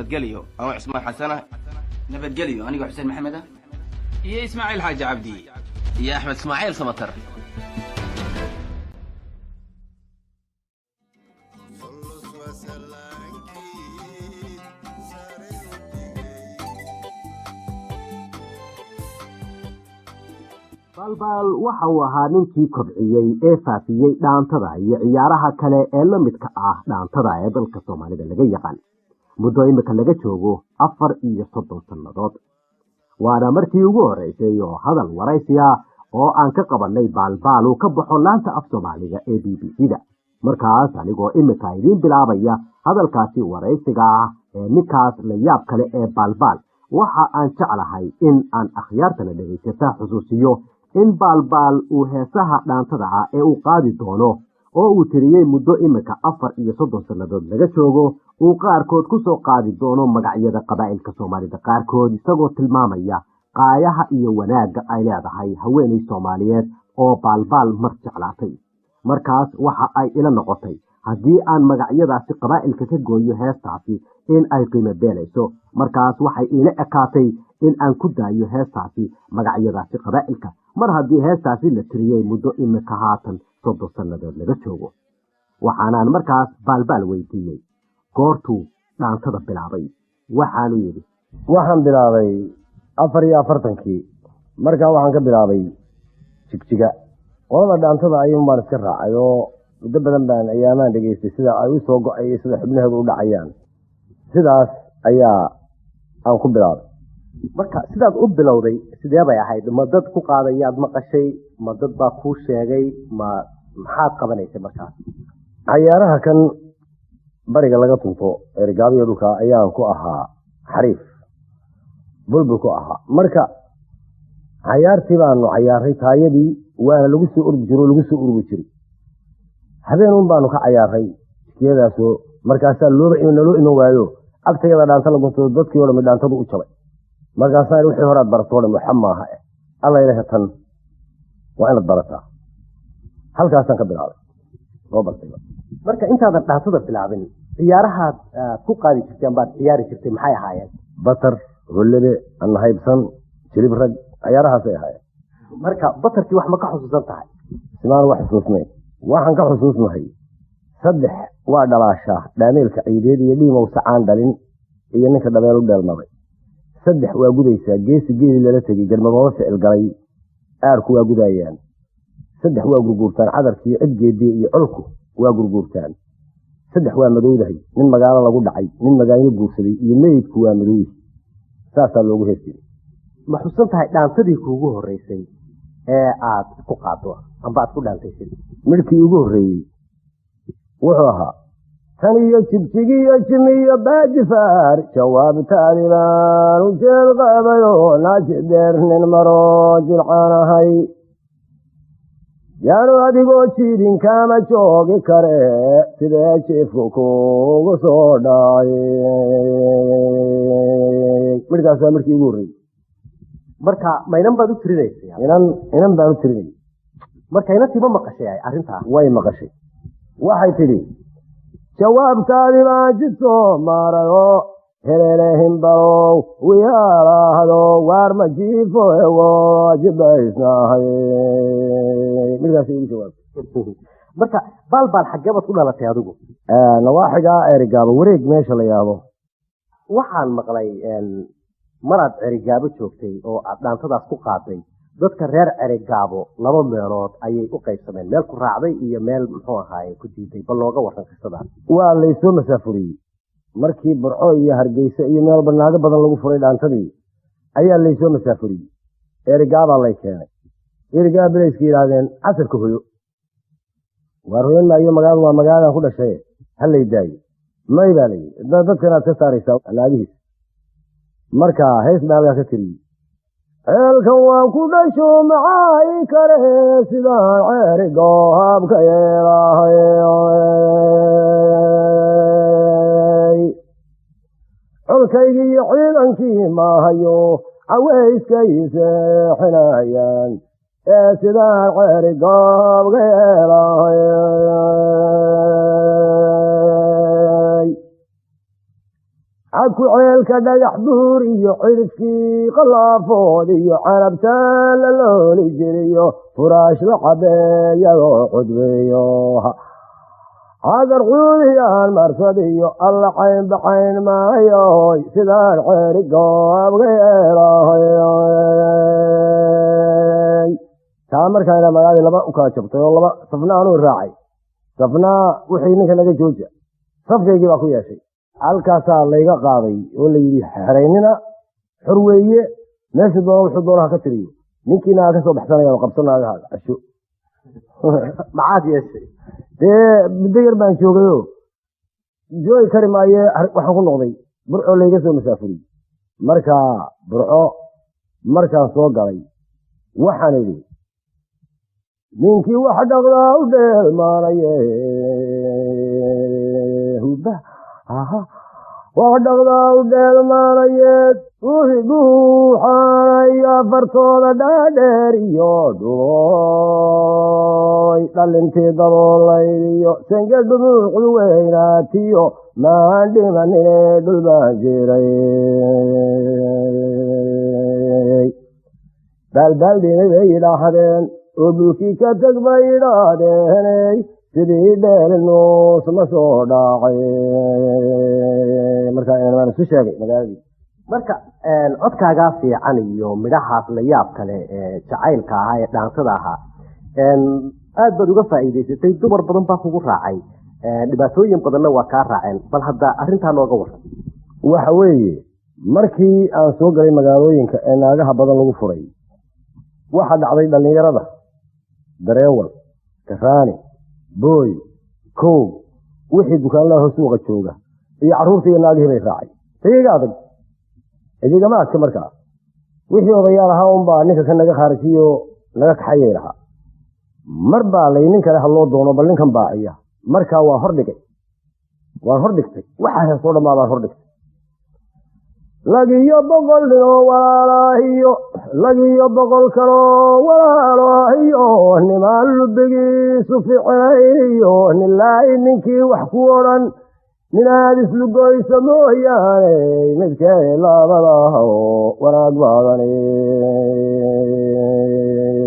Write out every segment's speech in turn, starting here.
Nabadgelyo anoo Cismaan Xasanah. Nabadgelyo anigoo Xuseen Maxamed ah iyo Ismaaciil Xaaji Cabdi iyo Axmed Ismaaciil Samatar. Baalbaal waxa uu ahaa ninkii kobciyey ee faafiyey dhaantada iyo ciyaaraha kale ee la midka ah dhaantada ee dalka Soomaalida laga yaqaan muddo imika laga joogo 34 sannadood. Waana markii ugu horreysay oo hadal waraysiya oo aan ka qabanay Baalbaal uu ka baxo laanta af Soomaaliga ee BBC-da. Markaas anigoo imika idiin bilaabaya hadalkaasi waraysiga ah ee ninkaas la yaab kale ee Baalbaal, waxa aan jeclahay in aan akhyaartana dhegaysata xusuusiyo in Baalbaal uu heesaha dhaantada ah ee uu qaadi doono oo uu tiriyey muddo imika 34 sannadood laga joogo uu qaarkood ku soo qaadi doono magacyada qabaa'ilka Soomaalida qaarkood, isagoo tilmaamaya qaayaha iyo wanaagga ay leedahay haweeney Soomaaliyeed oo Baalbaal mar jeclaatay. Markaas waxa ay ila noqotay haddii aan magacyadaasi qabaa'ilka ka gooyo heestaasi in ay qiimo beelayso. Markaas waxay iila ekaatay in aan ku daayo heestaasi magacyadaasi qabaa'ilka mar haddii heestaasi la tiriyey muddo imika haatan 30 sannadood laga joogo. Waxaanaan markaas Baalbaal weydiiyey goortuu dhaantada bilaabay. Waxaanu yidhi: Waxaan bilaabay 44-kii. Markaa waxaan ka bilaabay Jigjiga. Qolada dhaantada ayuun baan iska raacay oo muddo badan baan ayaamaan dhegaystay sida ay u soo go-ay iyo sida xubnaheedu u dhacayaan. Sidaas ayaa aan ku bilaabay. Marka sidaad u bilowday sidee bay ahayd? Ma dad ku qaadayaad maqashay? Ma dad baa kuu sheegay? Ma maxaad qabanaysay markaas? Cayaaraha kan bariga laga tunto ergaabiyo dhulka ayaan ku ahaa xariif, bulbul ku ahaa. Marka cayaartii baanu cayaaray taayadii, waana lagu soo ordi jiro, lagu soo ururi jiray. Habeen un baanu ka cayaaray jikiyadaasoo markaasaa looba naloo iman waayo agtayada dhaanta la gunto, dadkii oo dhan dhaantadu u jabay. Markaasaa wixii horaad baratoo dhan waxa maaha, alla ilaha tan waa inaad barataa. Halkaasaan ka bilaabay soo bartay. Marka intaadan dhaantada bilaabin ciyaarahaad aad ku qaadi jirtay ambaad ciyaari jirtay maxay ahaayeen? Batar, hollebe, annahaybsan, jilib rag, ciyaarahaasay ahaayeen. Marka batarkii wax ma ka xusuusan tahay? Simaan wax xusuusnay. Waxaan ka xusuusnahay 3 waa dhalaashaa dhaameelka ciideed iyo dhiimow sacaan dhalin iyo ninka dhabeel u dheelmaday. 3 waa gudaysaa geesi geeli lala tegey garmadooba ficil galay, aarku waa gudaayaan. 3 waa gurguurtaan cadarkiiyo cid geediye iyo colku waa gurguurtaan. 3 waa madowdahay nin magaalo lagu dhacay, nin magaanyo guursaday iyo meydku waa madowyahay. Saasaa loogu hees jiray. Ma xusuusan tahay dhaantadii kuugu horreysay ee aad ku qaado amba aad ku dhaantaysid? Midhkii ugu horreeyey wuxuu ahaa: tan iyo jigjigiyo jimiyo baajifaar jawaabtaadi baan u jeel qabayo naaji dheer nin maro jilcaanahay, yaanu adigoo jiidinkaama joogi kare sidee jiifku kugu soo dhacay. Midhkaas waa midhkii ugu horreeyey. Marka ma inan baad u tirinaysay? Inan baan u tirinayay. Marka inantii ma maqashay arrintaa? Way maqashay. Waxay tidhi: jawaabtaadi baan jid soo maarayo helelehinbalow wiyaalaahdo waar ma jiifo waajibaysnahay. Midkaas igu jawaabtay. Marka Baalbaal xaggee baad ku dhalatay adigu? Nawaaxigaa Erigaabo, wareeg meesha la yaabo. Waxaan maqlay maraad Cerigaabo joogtay oo aad dhaantadaas ku qaaday, dadka reer Cerigaabo laba meelood ayay u qaybsameen, meel ku raacday iyo meel muxuu ahaaye ku diiday. Bal looga waran qisadaas. Waa laysoo masaafuriyey markii Burco iyo Hargeysa iyo meel banaago badan lagu furay dhaantadii ayaa laysoo masaafuriyey. Erigaabaa lay keenay. Erigaa bilayska yidhaahdeen casarka hoyo. Waar hoyan maayo, magaaladu waa magaaladan ku dhashay, ha lay daayo. May baa layidhi, dadkanaad ka saaraysaa naagihiis. Marka hees baa halkaa ka tiriyey: ceelkan waan ku dhasho maxaa ii kale sidaan ceeri goohabka yeelahay, colkaygii iyo ciidankii maahayo cawayskay seexinayaan ee sidaan ceeri goobka yeelahay. Caku ceelka dhagax buur iyo cirifkii qalaafood iyo carabtaan la looli jiriyo furaash la cabeeyadoo cudbeeyo hagar cuudiyaan marsad iyo alla caynbacayn maayo sidaan ceeri goobga yeelahay. Taa markaana magaaladii laba u kala jabtay oo laba safna anuu raacay, safnaa wixii ninka naga jooja safkaygii baa ku yeeshay. Halkaasaa layga qaaday oo la yidhi xeraynina xor weeye, meeshu doono wuxuu doono ha ka tiriyo, ninkiina ha ka soo baxsanaya oo qabsanaaga casho. Maxaad yeeshay? Dee muddo yar baan joogayoo joogi kari maaye, waxaan ku noqday Burco layga soo masaafuriyey. Markaa Burco markaan soo galay waxaan idhi ninkii wax dhaqdaa u dheelmaanaye huba aha wax dhaqdaa u dheelmaanaye ruuxi dhuuxaanayo afartooda dhaadheer iyo dhulooy dhalintii daboolayd iyo senge dhumuucdu weynaatiyo maan dhimanine dhul baan jiray. Baalbaaldhimay bay yidhaahdeen oo dhulkii ka teg bay yidhaahdeeney sidii dheelinuus ma soo dhaacay. Markaa inaan isu sheegay magaaladii. Marka codkaagaa fiican iyo midhahaas la yaab kale ee jacaylka ahaa ee dhaantada ahaa aad baad uga faa'iidaysatay, dumar badan baa kugu raacay, dhibaatooyin badanna waa kaa raaceen. Bal hadda arrintaa nooga waran. Waxa weeye markii aan soo galay magaalooyinka ee naagaha badan lagu furay, waxaa dhacday dhallinyarada dareewal, karaani, booy, koog, wixii dukaanlaha suuqa jooga iyo carruurta iyo naagihii bay raacay. Iyaga adag idigama adka. Markaa wixii odayaal ahaa unbaa ninka ka naga khaarijiyo naga kaxayay lahaa. Mar baa lay nin kale ha loo doono, bal ninkan baaciya. Markaa waa hordhigay, waan hordhigtay, waxa heesoo dhammaa baan hordhigtay. Lagiyo 100 ninoo walaalaahiyo lagiyo 100 kaloo walaalaahiyo nimaan lubigiisu ficnayniyo nilaahi ninkii wax ku odhan ninaad islugoyso mooyaane midkee labadaho wanaag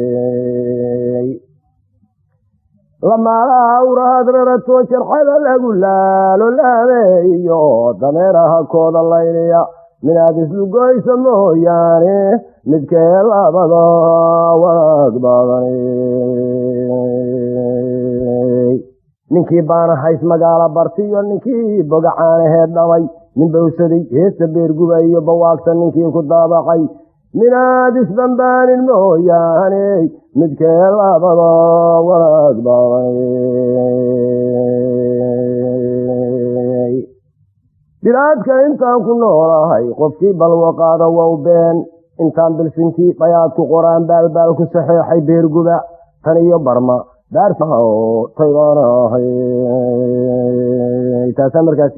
badanay. Lamaalaha awraad rarato jarxada lagu laalo laameeyo dameeraha kooda layliya minaad islugoyso mooyaane midkee labada wanaag badanay. Ninkii baana hays magaala bartiyo ninkii bogacaanaheed dhamay nin bowsaday heesta beerguba iyo bawaagta ninkii ku daabacay minaad isbambaanin mooyaane midkee labada wanaag badanay. Bilaadka intaan ku noolahay qofkii balwaqaada wow been intaan bilsinkii bayaad ku qoraan baalbaal ku saxeexay beerguba tan iyo barma daartoo taybaanahay. Taasaa markaas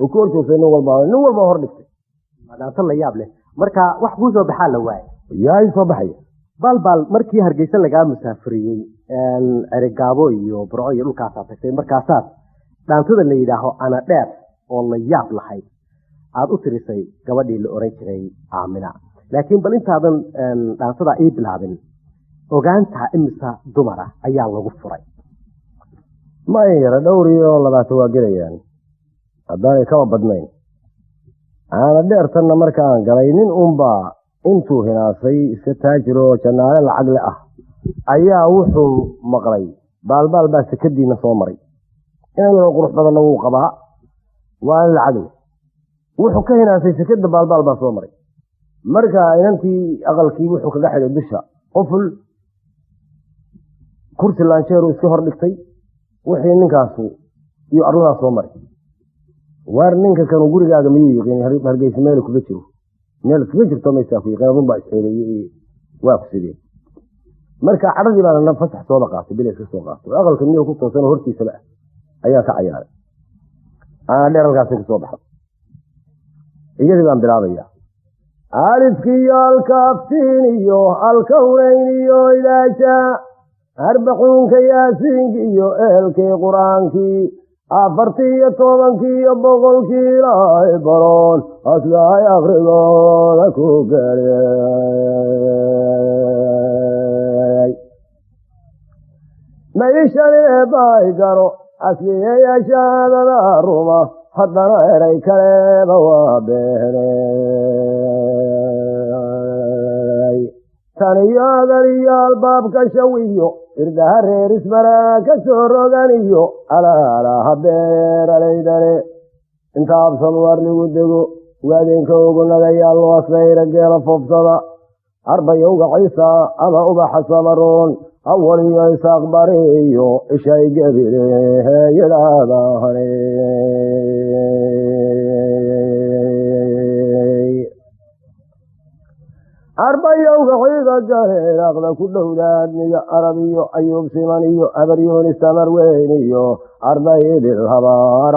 oo ku hor joogtay nin walba, nin walba hor dhigtay. Dhaanto la yaab leh. Marka wax kuu soo baxaa la waayay. Yaa ii soo baxaya. Baalbaal markii Hargeysa lagaa musaafuriyey Erigaabo iyo Burco iyo dhulkaasaa tagtay, markaasaad dhaantada la yidhaaho ana dheer oo la yaab lahayd aada u tirisay gabadhii la oran jiray Aamina. Laakiin bal intaadan dhaantada ii bilaabin, ogaantaa imisa dumar ah ayaa lagu furay? Ma yara 25 waa gelayaan haddaanay kaba badnayn. Aana dheertanna markaan galay nin uunbaa intuu hinaasay iska taajiroo jannaale lacag le ah ayaa wuxuu maqlay baalbaal baa sekadiina soo maray, inan yaroo qurux badanna wuu qabaa waana lacag leh. Wuxuu ka hinaasay sekada baalbaal baa soo maray. Marka inantii aqalkii wuxuu kaga xidhay dusha qoful, kursi laanjeeru iska hor dhigtay, wixii ninkaasu iyo arladaas soo maray. Waar ninka kanu gurigaaga miyuu yiqiin? Hargeysa meel kaga jiro, meel kaga jirto maysaa ku yiqiin, adun baa isxeeleeyey waa ku sidee. Marka cadhadii baana fasax sooba qaatay, bila iska soo qaatay aqalka miyuu ku toosan oo hortiisaba ah ayaa ka cayaaray. Ana dheer halkaasi ka soo baxay, iyadii baan bilaabaya. Alifkiyo alkaaftiin iyo alkawnayn iyo idaaja arbaxuunka yaasiinki iyo ehelkii qur-aankii 14 iyo 100kii ilaahay baroon aslahay akhrigooda ku geliyey. Maishani eebbahay garo asliyeyaashaadada ruma, haddana eray kaleeba waa beeney. Tan iyo adan iyo albaabka shawiyo irdaha reer ismaraa ka soo rogan iyo alaalaha beeralaydale, inta absad war lagu dego waadeenka ugu nagayaal loo aslayra geela foofsada arbayowga ciisa ama ubaxa samaroon awal iyo isaaq bari iyo ishay gebile yidhaahdaane. Arbayowga ciida gale iraaqda ku dhowdaadniyo Arab iyo Ayuub siman iyo Abaryuuni samar weyn iyo arday idil habaar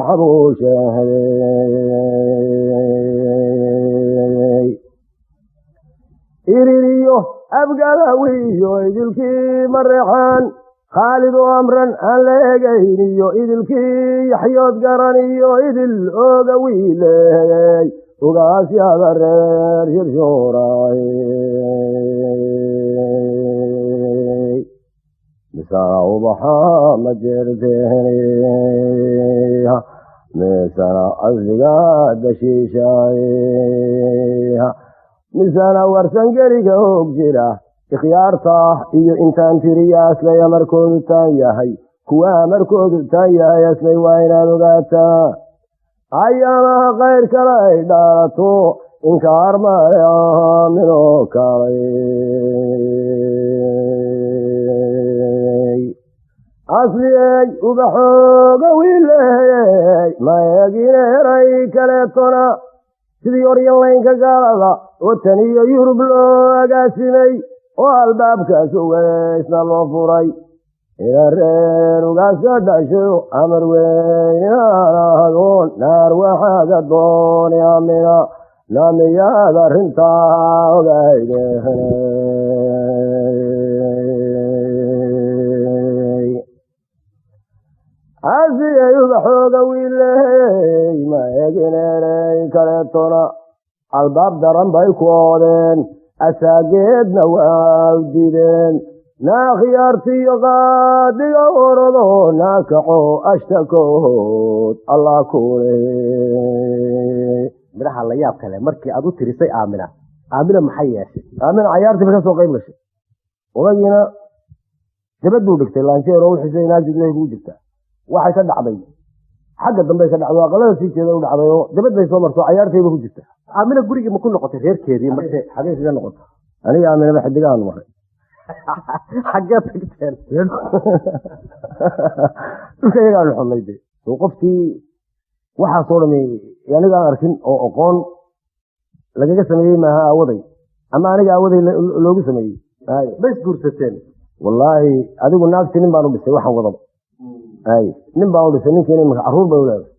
xabuusheehey. Irir iyo Abgadawi iyo idilkii Mareexaan Khaalid oo amran aan la eegayn iyo idilkii Yaxyood garan iyo idil ooga wiileeyey ugaasyada reer Shirshuuray, misana ubaxa ma jeerteeniha, misana asliga dashiishay, misana warsangeliga hoog jira ikhyaarta iyo intaan tiriya aslay amarkoodu taan yahay, kuwa amarkoodu taan yahay aslay waa inaad ogaataa ayaamaha khayr kale ay dhaalato inkaar male aaminoo kalay. Asliyey ubaxooga wiileeyey ma eegine eray kaleetona, sidii oryanlaynka gaalada oo tan iyo Yurub loo agaasimay oo albaabkaas weysna loo furay, ina reer ugaasa dhasho amar weyn inaan ahadoon naar waxaaga dooni amina naamiyaad arrintaa ogayde. Asiyey ubaxooga wiiley ma eegin eray kaleetona, albaab daran bay ku oodeen asaageedna waa u diideen, naa khiyaartiyo qaadiga orado naa kaco ashtakood Allah kule. Midhaha la yaab kale markii aad u tirisay Aamina, Aamina maxay yeeshay? Aamina cayaartiiba ka soo qayb gashay, odagiina dabad buu dhigtay laanjeer oo wixii naagti gudahay kugu jirtaa. Waxay ka dhacday xagga dambey ka dhacday, aqalada sii jeeda u dhacday oo dabad bay soo marto, cayaartayba ku jirta. Aamina gurigii ma ku noqotay reerkeedii marse? Xagee kaga noqota? Aniga Aaminaba xidigaanu maray. Xaggee tagteen? Dhulka iyagaanu xodnay de oo qofkii waxaasoo dhami aniga aan arkin oo aqoon lagaga sameeyey maaha aawaday ama aniga aawaday loogu sameeyey. Ma isguursateen? Wallaahi adigu naagti nin baan u dhisay, waxaan wadaba ay nin baan u dhisay, ninkiina imika carruur bay u leedahay.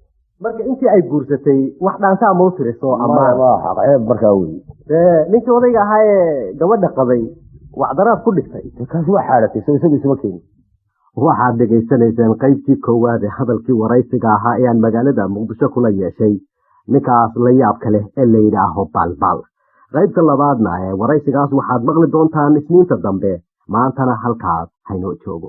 Marka intii ay guursatay wax dhaantaa ma u tiriso ama waa ceeb markaa wey? Ninkii odayga ahaa ee gabadha qabay wacdaraad ku dhigtay kaasi waa xaadhatay, soo isagu isuma keenin. Waxaad dhegaysanayseen qaybtii koowaad ee hadalkii waraysiga ahaa ee aan magaalada Muqdisho kula yeeshay ninkaas la yaabka leh ee la yidhaaho Baalbaal. Qaybta labaadna ee waraysigaas waxaad maqli doontaan Isniinta dambe. Maantana halkaas haynoo joogo.